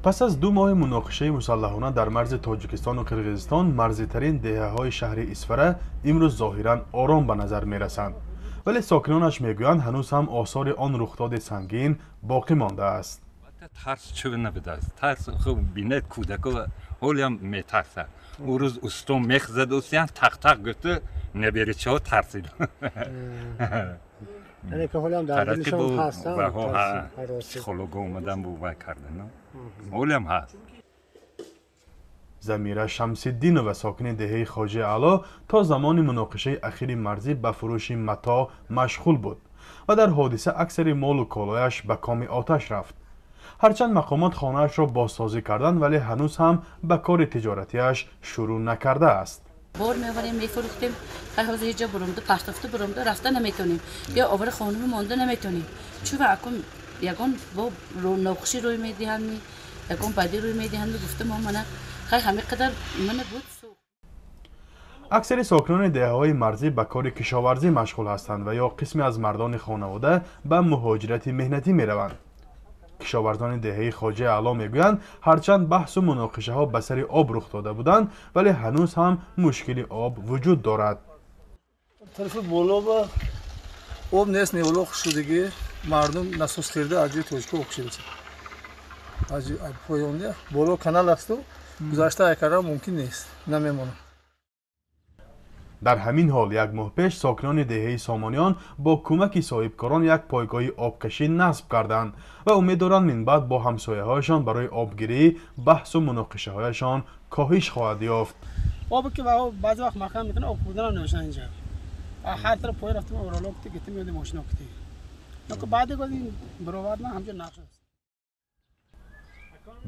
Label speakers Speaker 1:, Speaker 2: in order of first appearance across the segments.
Speaker 1: Пас аз 2 моҳи муноқишаи мусаллаҳона дар марзи Тоҷикистону Қирғизистон, марзитарин деҳаҳои шаҳри Исфара имрӯз зоҳиран ором ба назар мерасанд. Вале сокинонаш мегӯянд, ҳанӯз ҳам осори он рухдоди сангин боқӣ мондааст.
Speaker 2: Тарс чӣ набудааст? Тарс хуб бинед, кӯдако ҳолиам метарсанд. Ӯ рӯз устон мех зад, усиян тақ-тақ гуфту, наберичаҳо тарсид.
Speaker 3: Яъне ки ҳолиам дар дилшон ҳастанд.
Speaker 2: Психолого омадан бу вай кардан. Ҳолиам ҳаст.
Speaker 1: Замира Шамсиддинова, сокини деҳаи Хоҷаи Аъло, то замони муноқишаи ахири марзӣ ба фурӯши матоъ машғул буд ва дар ҳодиса аксари молу колояш ба коми оташ рафт. Ҳарчанд мақомот хонаашро бозсозӣ карданд, вале ҳанӯз ҳам ба кори тиҷоратиаш шурӯъ накардааст.
Speaker 4: Бор меоварем, мефурӯхтем. Хай, ҳозир ҳеҷ ҷо буромда, партофта буромда рафта наметонем ё овара хонуми монда наметонем. Чӯ акун ягон бо нохушӣ рӯй медиҳанд, ягон бадӣ рӯй медиҳанд, гуфта мо мана хай ҳамин қадар мана буд.
Speaker 1: Аксари сокинони деҳаҳои марзӣ ба кори кишоварзӣ машғул ҳастанд ва ё қисме аз мардони хонавода ба муҳоҷирати меҳнатӣ мераванд. Кишоварзони деҳаи Хоҷаи Аъло мегӯянд, ҳарчанд баҳсу муноқишаҳо ба сари об рух дода буданд, вале ҳанӯз ҳам мушкили об вуҷуд дорад.
Speaker 5: Тарафи боло ба об нест, неволо хушудагӣ, мардум насос хирда аз ҷои тоҷико об кшидаса. Аз поёнда боло канал асту, гузашта айкарда мумкин нест, намемонад.
Speaker 1: Дар ҳамин ҳол, як моҳ пеш сокинони деҳаи Сомониён бо кӯмаки соҳибкорон як пойгоҳи обкашӣ насб карданд ва умед доранд, минбаъд бо ҳамсояҳояшон барои обгирӣ баҳсу муноқишаҳояшон коҳиш хоҳад ёфт.
Speaker 6: Обе ки баъзе вақт маҳкам мекунад, об хӯрданам намешавад инҷа. Ҳар тараф пои рафтем, орало кути гитем, ёди мошино кути. Баъде гоз ин баровардан ҳамҷо нақш аст.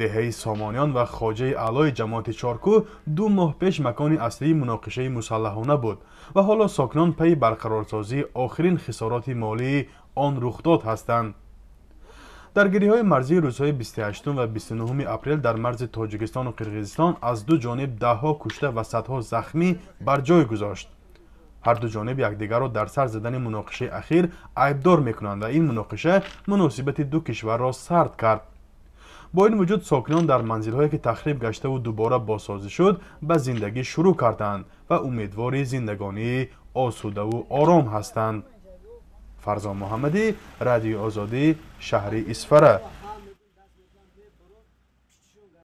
Speaker 1: Деҳаи Сомониён ва Хоҷаи Аълои ҷамоати Чоркӯҳ 2 моҳ пеш макони аслии муноқишаи мусаллаҳона буд ва ҳоло сокинон пайи барқарорсозии охирин хисороти молии он рухдод ҳастанд. Даргириҳои марзии рӯзҳои 28 ва 29 апрел дар марзи Тоҷикистону Қирғизистон аз ду ҷониб даҳҳо кушта ва садҳо захмӣ бар ҷой гузошт. Ҳар ду ҷониб якдигарро дар сар задани муноқишаи ахир айбдор мекунанд ва ин муноқиша муносибати ду кишварро сард кард. Бо ин вуҷуд, сокинон дар манзилҳое ки тахриб гаштаву дубора бозсозӣ шуд, ба зиндагӣ шурӯъ карданд ва умедвори зиндагонии осудаву ором ҳастанд. Фарзон Муҳаммадӣ, Радиои Озодӣ, шаҳри Исфара.